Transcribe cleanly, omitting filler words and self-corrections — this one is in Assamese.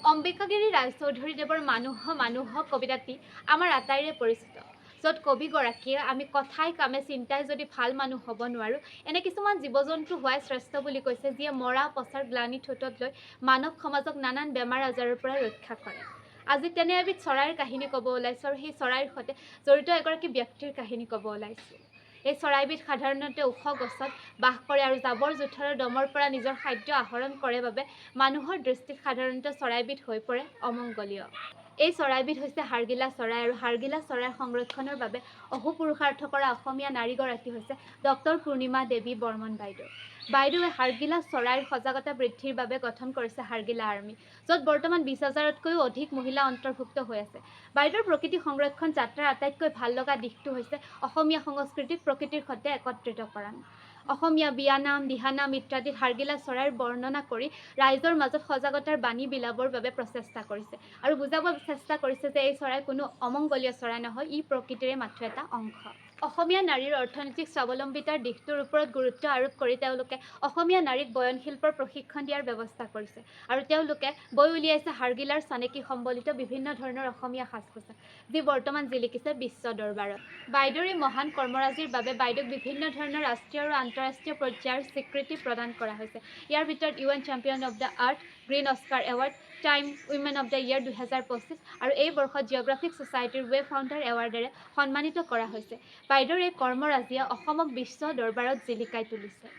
অম্বিকাগিৰী ৰায়চৌধুৰীদেৱৰ "মানুহ মানুহ" কবিতাটি আমাৰ আটাইৰে পৰিচিত, য'ত কবিগৰাকীয়ে আমি কথাই, কামে, চিন্তাই যদি ভাল মানুহ হ'ব নোৱাৰোঁ, এনে কিছুমান জীৱ জন্তু হোৱাই শ্ৰেষ্ঠ বুলি কৈছে, যিয়ে মৰা পচাৰ গ্লানি ঠোঁটত লৈ মানৱ সমাজক নানান বেমাৰ আজাৰৰ পৰা ৰক্ষা কৰে। আজি তেনে এবিধ চৰাইৰ কাহিনী ক'ব ওলাইছোঁ আৰু সেই চৰাইৰ সৈতে জড়িত এগৰাকী ব্যক্তিৰ কাহিনী ক'ব ওলাইছোঁ। এই চৰাইবিধ সাধাৰণতে ওখ গছত বাস কৰে আৰু জাবৰ জোঁথৰৰ দমৰ পৰা নিজৰ খাদ্য আহৰণ কৰে বাবে মানুহৰ দৃষ্টিত সাধাৰণতে চৰাইবিধ হৈ পৰে অমংগলীয়। এই চৰাইবিধ হৈছে হাড়গিলা চৰাই আৰু হাড়গিলা চৰাইৰ সংৰক্ষণৰ বাবে অহোপুৰুষাৰ্থ কৰা অসমীয়া নাৰীগৰাকী হৈছে ডক্টৰ পূৰ্ণিমা দেৱী বৰ্মন বাইদেউ। বাইদেৱে হাড়গিলা চৰাইৰ সজাগতা বৃদ্ধিৰ বাবে গঠন কৰিছে হাড়গিলা আৰ্মি, য'ত বৰ্তমান 20 হাজাৰতকৈও অধিক মহিলা অন্তৰ্ভুক্ত হৈ আছে। বাইদেউৰ প্ৰকৃতি সংৰক্ষণ যাত্ৰাৰ আটাইতকৈ ভাল লগা দিশটো হৈছে অসমীয়া সংস্কৃতিক প্ৰকৃতিৰ সৈতে একত্ৰিতকৰণ। অসমীয়া বিয়ানাম, দিহানাম ইত্যাদিত হাড়গিলা চৰাইৰ বৰ্ণনা কৰি ৰাইজৰ মাজত সজাগতাৰ বাণী বিলাবৰ বাবে প্ৰচেষ্টা কৰিছে আৰু বুজাব চেষ্টা কৰিছে যে এই চৰাই কোনো অমংগলীয় চৰাই নহয়, ই প্ৰকৃতিৰে মাথো এটা অংশ। অসমীয়া নাৰীৰ অৰ্থনৈতিক স্বাৱলম্বিতাৰ দিশটোৰ ওপৰত গুৰুত্ব আৰোপ কৰি তেওঁলোকে অসমীয়া নাৰীক বয়নশিল্পৰ প্ৰশিক্ষণ দিয়াৰ ব্যৱস্থা কৰিছে আৰু তেওঁলোকে বৈ উলিয়াইছে হাড়গিলাৰ চানেকি সম্বলিত বিভিন্ন ধৰণৰ অসমীয়া সাজ পোছাক, যি বৰ্তমান জিলিকিছে বিশ্ব দৰবাৰত। বাইদেউৰ এই মহান কৰ্মৰাজিৰ বাবে বাইদেউক বিভিন্ন ধৰণৰ ৰাষ্ট্ৰীয় আৰু আন্তঃৰাষ্ট্ৰীয় পৰ্যায়ৰ স্বীকৃতি প্ৰদান কৰা হৈছে। ইয়াৰ ভিতৰত UN Champion of the Earth, Green Oscar Award, Time Women of the Year 2025 আৰু এই বৰ্ষত জিঅ'গ্ৰাফিক ছ'চাইটিৰ ৱে ফাউণ্ডাৰ এৱাৰ্ডেৰে সন্মানিত কৰা হৈছে। বাইদেউৰ এই কৰ্মৰাজিয়ে অসমক বিশ্ব দৰবাৰত জিলিকাই তুলিছে।